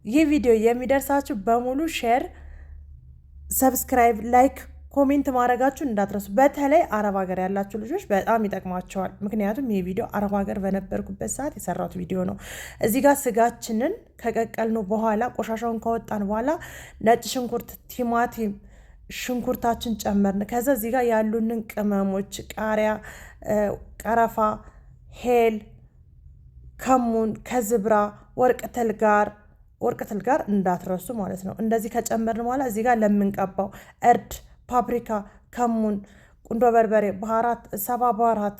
ይህ ቪዲዮ የሚደርሳችሁ በሙሉ share፣ subscribe፣ like፣ comment ማድረጋችሁን እንዳትረሱ። በተለይ አረብ ሀገር ያላችሁ ልጆች በጣም ይጠቅማቸዋል። ምክንያቱም ይህ ቪዲዮ አረብ ሀገር በነበርኩበት ሰዓት የሰራሁት ቪዲዮ ነው። እዚህ ጋር ስጋችንን ከቀቀልነው በኋላ፣ ቆሻሻውን ካወጣን በኋላ ነጭ ሽንኩርት፣ ቲማቲም፣ ሽንኩርታችን ጨመርን። ከዛ እዚህ ጋር ያሉንን ቅመሞች ቃሪያ፣ ቀረፋ፣ ሄል፣ ከሙን፣ كزبرة፣ ورق الغار፣ ورق الغار እንዳትረሱ ማለት ነው። እንደዚህ ከጨመርን በኋላ እዚህ ጋር ለምንቀባው እርድ፣ ፓፕሪካ፣ ከሙን፣ ቁንዶ በርበሬ፣ بهارات፣ سبع بهارات፣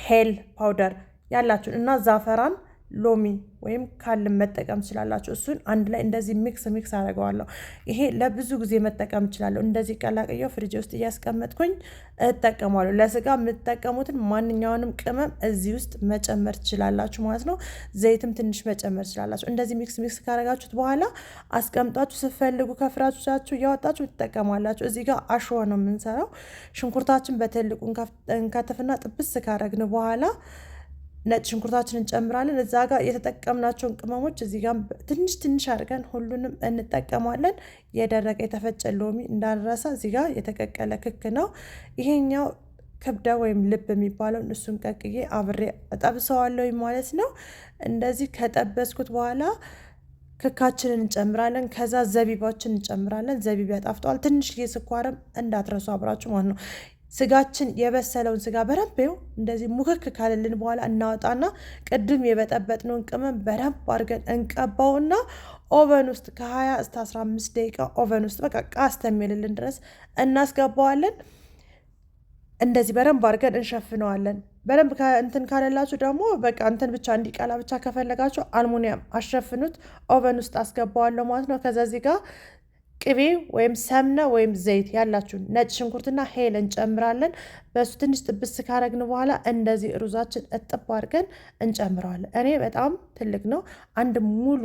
هيل powder ያላችሁን እና زعفران፣ ሎሚ ወይም خل መጠቀም ትችላላችሁ። እሱን አንድ ላይ እንደዚህ mix mix አደርገዋለሁ። ይሄ ለብዙ ጊዜ መጠቀም እችላለሁ። እንደዚህ ቀላቅየው ፍሪጅ ውስጥ እያስቀመጥኩኝ እጠቀማለሁ። ለስጋ የምትጠቀሙትን ማንኛውንም ቅመም እዚህ ውስጥ መጨመር ትችላላችሁ ማለት ነው። ዘይትም ትንሽ መጨመር ትችላላችሁ። እንደዚህ mix mix ካደረጋችሁት በኋላ አስቀምጣችሁ ስትፈልጉ ከፍራቻችሁ እያወጣችሁ ትጠቀማላችሁ። እዚህ ጋር አሸዋ ነው የምንሰራው። ሽንኩርታችን በትልቁ እንከትፍና ጥብስ ካረግን በኋላ ነጭ ሽንኩርታችን እንጨምራለን። እዛ ጋር የተጠቀምናቸውን ቅመሞች እዚህ ጋር ትንሽ ትንሽ አድርገን ሁሉንም እንጠቀማለን። የደረቀ የተፈጨ ሎሚ እንዳንረሳ። እዚህ ጋር የተቀቀለ ክክ ነው ይሄኛው፣ كبدة ወይም ልብ የሚባለውን እሱን ቀቅዬ አብሬ እጠብሰዋለሁ ማለት ነው። እንደዚህ ከጠበስኩት በኋላ ክካችንን እንጨምራለን። ከዛ ዘቢባችን እንጨምራለን። ዘቢብ ያጣፍጠዋል። ትንሽዬ ስኳርም እንዳትረሱ አብራችሁ ማለት ነው። ስጋችን የበሰለውን ስጋ በደንብ ይኸው እንደዚህ ሙክክ ካለልን በኋላ እናወጣና ቅድም የበጠበጥነውን ቅመም በደንብ አድርገን እንቀባውና oven ውስጥ ከ20 እስከ 15 ደቂቃ oven ውስጥ በቃ ቃ እስከሚልልን ድረስ እናስገባዋለን። እንደዚህ በደንብ አድርገን እንሸፍነዋለን። በደንብ እንትን ካለላችሁ ደግሞ በቃ እንትን ብቻ እንዲቀላ ብቻ ከፈለጋችሁ አልሙኒየም አሸፍኑት። Oven ውስጥ አስገባዋለሁ ማለት ነው። ከዛ እዚህ ጋር ቅቤ ወይም سمنة ወይም ዘይት ያላችሁን፣ ነጭ ሽንኩርትና هيل እንጨምራለን። በሱ ትንሽ ጥብስ ካረግን በኋላ እንደዚህ ሩዛችን እጥብ አድርገን እንጨምረዋለን። እኔ በጣም ትልቅ ነው፣ አንድ ሙሉ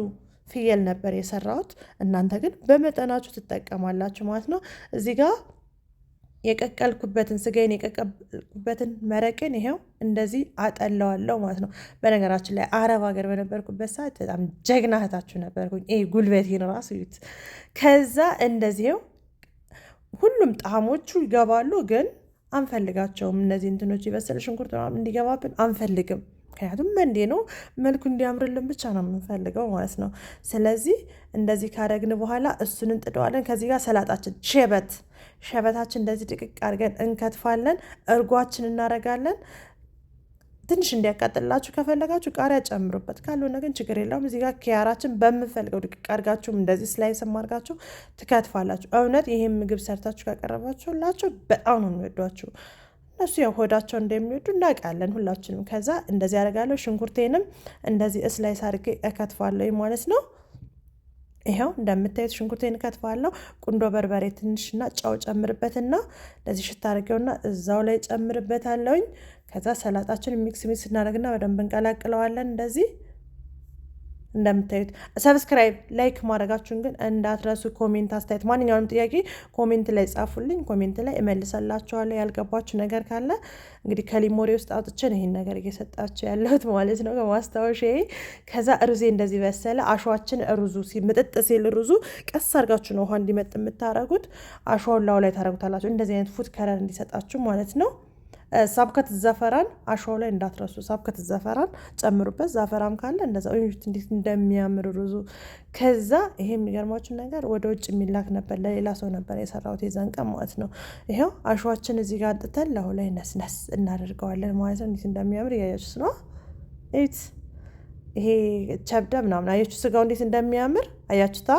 ፍየል ነበር የሰራሁት። እናንተ ግን በመጠናችሁ ትጠቀማላችሁ ማለት ነው። እዚህ ጋር የቀቀልኩበትን ስጋዬን የቀቀልኩበትን መረቅን ይሄው እንደዚህ አጠለዋለሁ ማለት ነው። በነገራችን ላይ አረብ ሀገር በነበርኩበት ሰዓት በጣም ጀግና እህታችሁ ነበርኩኝ። ይሄ ጉልበቴን ራሱ እዩት። ከዛ እንደዚህው ሁሉም ጣዕሞቹ ይገባሉ፣ ግን አንፈልጋቸውም። እነዚህ እንትኖች የበሰለ ሽንኩርት ምናምን እንዲገባብን አንፈልግም። ምክንያቱም መንዴ ነው፣ መልኩ እንዲያምርልን ብቻ ነው የምንፈልገው ማለት ነው። ስለዚህ እንደዚህ ካደረግን በኋላ እሱን እንጥደዋለን። ከዚህ ጋር ሰላጣችን شبت ሸበታችን እንደዚህ ድቅቅ አድርገን እንከትፋለን። እርጓችን እናረጋለን። ትንሽ እንዲያቃጥልላችሁ ከፈለጋችሁ ቃሪያ ጨምሩበት፣ ካልሆነ ግን ችግር የለውም። እዚህ ጋር ኪያራችን በምንፈልገው ድቅቅ አድርጋችሁም እንደዚህ slice ም አድርጋችሁ ትከትፋላችሁ። እውነት ይሄን ምግብ ሰርታችሁ ካቀረባችሁላቸው በጣም ነው የሚወዷችሁ። እነሱ ያው ሆዳቸው እንደሚወዱ እናውቃለን ሁላችንም። ከዛ እንደዚህ አደርጋለሁ። ሽንኩርቴንም እንደዚህ slice አድርጌ እከትፋለሁ ማለት ነው። ይኸው እንደምታዩት ሽንኩርቴን እከትፋለሁ። ቁንዶ በርበሬ ትንሽና ጨው ጨምርበትና እንደዚህ ሽታ አድርጌውና እዛው ላይ ጨምርበታለሁኝ። ከዛ ሰላጣችን mix mix እናደርግና በደንብ እንቀላቅለዋለን እንደዚህ እንደምታዩት። Subscribe፣ like ማድረጋችሁን ግን እንዳትረሱ። Comment፣ አስተያየት፣ ማንኛውንም ጥያቄ comment ላይ ጻፉልኝ። Comment ላይ እመልሰላችኋለሁ። ያልገባችሁ ነገር ካለ እንግዲህ ከ memory ውስጥ አውጥቼ ነው ይሄን ነገር እየሰጣችሁ ያለሁት ማለት ነው ከማስታወሻ። ከዛ ሩዜ እንደዚህ በሰለ። አሸዋችን ሩዙ ምጥጥ ሲል ሩዙ ቀስ አድርጋችሁ ነው ውሃ እንዲመጥ የምታረጉት። አሸዋውን ላዩ ላይ ታረጉታላችሁ። እንደዚህ አይነት food color እንዲሰጣችሁ ማለት ነው። سبكة زعفران አሸዋው ላይ እንዳትረሱ። سبكة زعفران ጨምሩበት። زعفران ካለ እንደዛ እንዴት እንደሚያምር ሩዙ። ከዛ ይሄ የሚገርማችሁ ነገር ወደ ውጭ የሚላክ ነበር፣ ለሌላ ሰው ነበር የሰራሁት የዛን ቀን ማለት ነው። ይኸው አሸዋችን እዚህ ጋር አንጥተን ላዩ ላይ ነስነስ እናደርገዋለን ማለት ነው። እንዴት እንደሚያምር እያያችሁት ነው። እዩት። ይሄ كبدة ምናምን አያችሁ፣ ስጋው እንዴት እንደሚያምር አያችሁታ።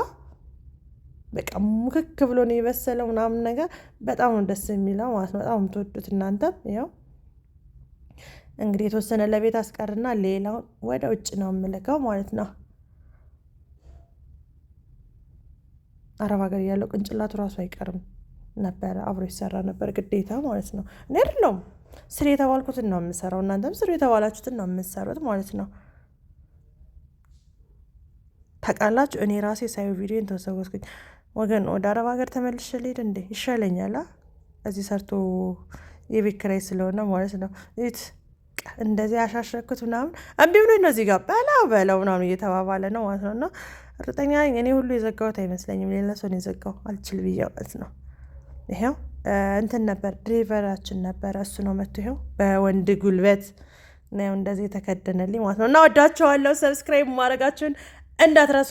በቃ ሙክክ ብሎ ነው የበሰለው ምናምን ነገር በጣም ነው ደስ የሚለው ማለት ነው። በጣም የምትወዱት እናንተም። ያው እንግዲህ የተወሰነ ለቤት አስቀርና ሌላው ወደ ውጭ ነው የምልከው ማለት ነው። አረብ ሀገር ያለው ቅንጭላቱ ራሱ አይቀርም ነበረ፣ አብሮ ይሰራ ነበር ግዴታ ማለት ነው። እኔ አይደለሁም፣ ስሪ የተባልኩትን ነው የምሰራው፣ እናንተም ስሪ የተባላችሁትን ነው የምትሰሩት ማለት ነው። ታውቃላችሁ፣ እኔ ራሴ ሳየው ቪዲዮን ተወሰወስኩኝ። ወገን ወደ አረብ ሀገር ተመልሼ ልሄድ እንዴ? ይሻለኛል እዚህ ሰርቶ የቤት ኪራይ ስለሆነ ማለት ነው። እዩት። እንደዚህ ያሻሸኩት ምናምን እምቢ ብሎ ነው እዚህ ጋር በላው በላው ምናምን እየተባባለ ነው ማለት ነው። እና እርግጠኛ ነኝ እኔ ሁሉ የዘጋሁት አይመስለኝም፣ ሌላ ሰው ነው የዘጋው፣ አልችል ብዬ ማለት ነው። ይኸው እንትን ነበር driver ኣችን ነበረ፣ እሱ ነው መቶ ይኸው በወንድ ጉልበት ነው እንደዚህ የተከደነልኝ ማለት ነው። እና ወዳቸዋለሁ። Subscribe ማድረጋችሁን እንዳትረሱ።